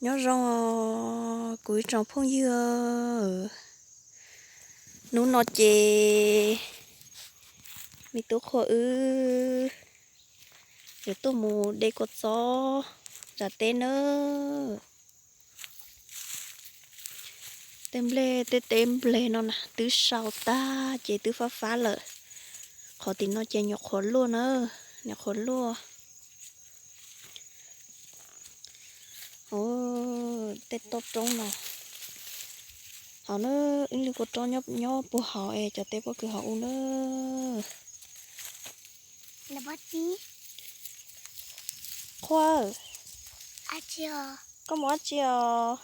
Nyob zoo os kuv ib tsoom phooj ywg. Hnub no ces me tub Qhua wb yuav tuaj mus de kua txob ntsa teb nawb. Tej nplej tej teb nplej no na twb sau tag ces twb fab fab lawm. Qhov tim no ces nyuam qhuav luaj na, nyuam qhuav luaj. Tej toj roob no hauv na, ib lub kua roob nyob puag hauv es cov teb pob kws hauv ub na. Qhua, koj mus dab tsi os?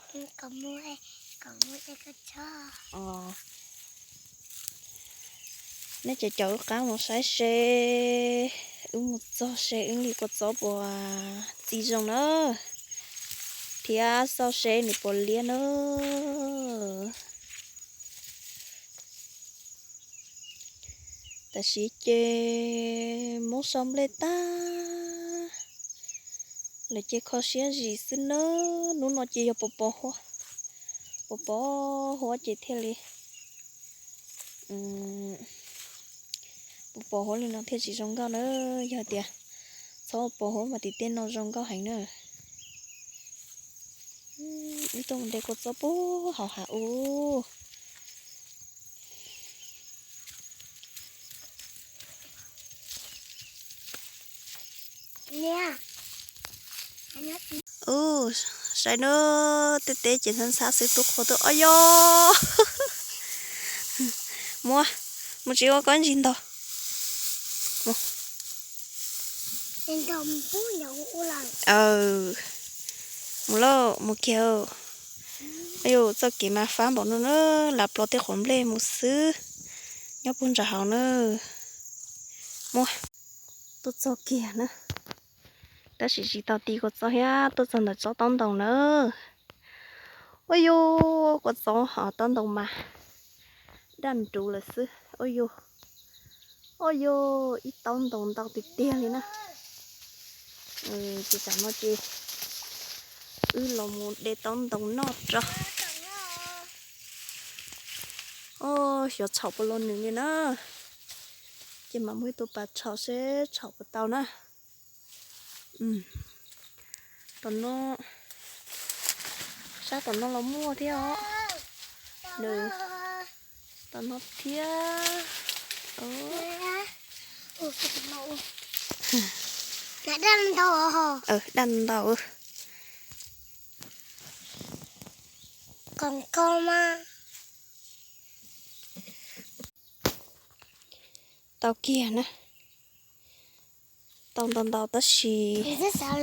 Neb ces caum wb qab mus saib seb wb mus txog seb wb li kua txob puas txi zoo na, thiab xauj seb nws puas liab na. Tam sim ces muab sau nplej tag lawm ces kho siab zim xwb na. Hnub no ces yog pos pos huab, pos pos huab ces thiaj li pos pos huab li no thiaj tsis zoo nkauj na. Yog tias txhob pos huab mas tim tej no zoo nkauj heev na. Wb tuaj mus de kua txob puag hauv hav ub. Ub, saib na, tej teb ces ntxhab ntxhab xwb, tub Qhua tuaj, o yog, muab, mus tsis ua koj ntsis ntog. Mus lauj, mus kiag. Yus txoj kev mas fab npaum no na, lav plos tej qhov nplej mus xwb, nyob puag nram hauv na. Muab, tuaj txog kiag na, tab sis tsis tau ti kua txob thiab, tuaj txog ntawm tsob taub ntoos na. Ua yus kua txob hos taub ntoos mas daj nruv lawm xwb. Ua yus, ua yus ib taub ntoos ntau tiag tiag li na. Ces tam no ces wb los mus de taub ntoos noj tso. Xyov txhaum puas los nws li na. Ces mam muab ib tug pas txhaum seb txhaum puas tau na. Tom no, sab tom no los muaj thiab os. Nws tom no thiab. Daj ntau. Tau kiag na. Tau ntau ntau tab sis, tau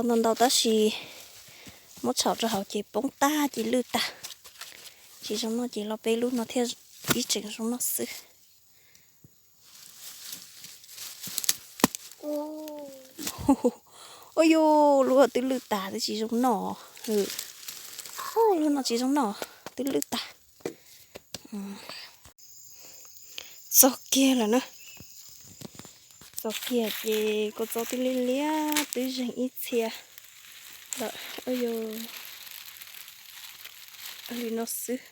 ntau ntau tab sis muab txhaum rau hauv ces poob tag ces lwj tag. Tsis zoo noj ces los peb lub no thiaj ib tseem zoo noj xwb. Ua yus lub twb lwj tag twb tsis zoo noj. Lub no tsis zoo noj, twb lwj tag. Txog kiag lawm na. Txog kiag ces kua txob twb liab liab twb zeeg ib txhia lawm. Li no xwb.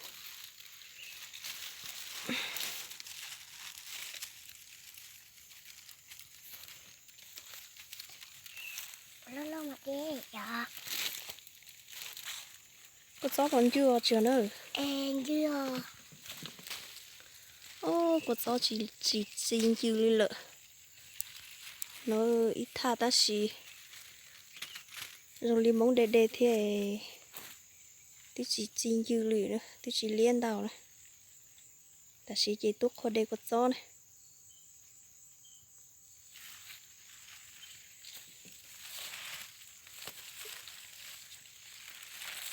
Kua txob puas ncw os tsis na? Kua txob tsis txi ncw li lawm. No ib thaj tab sis zoo li Hmoob de de thiab, twb tsis txi ncw li, twb tsis liab ntau na. Tam sim ces tub Qhua de kua txob na.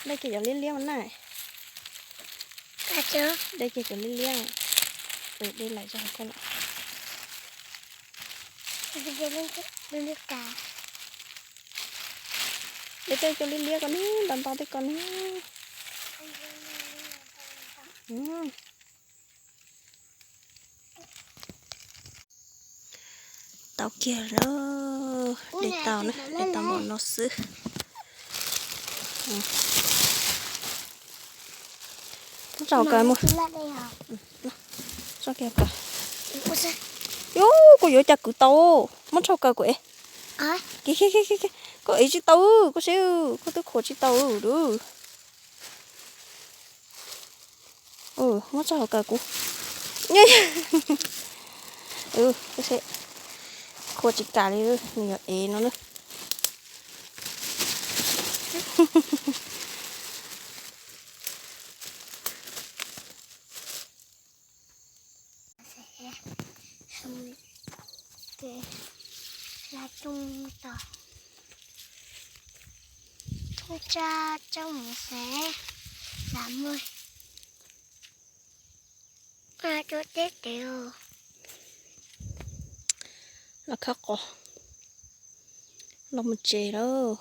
De kiag cov liab liab na. De kiag cov liab liab. De lais rau hauv koj lawm. De tej cov liab liab ko ne, ntau ntau tej ko ne. Tau kiag lawm, de tau na, de tau npaum no xwb. Muab tso hauv kaw mus. Tso kiag kaw. Yus, kuv yuav cas kwv tau. Muab tso hauv kaw kuv ev. Koj ev tsis tau, koj seb, koj twb khuam tsis tau lawm. Muab tso hauv kaw kuv. Koj seb, khuam tsis kam li, nws yuav ev no na. Tsa tsob mus xev, lam muag rau teb tes. Los khawb qos, los mus tsev lawm.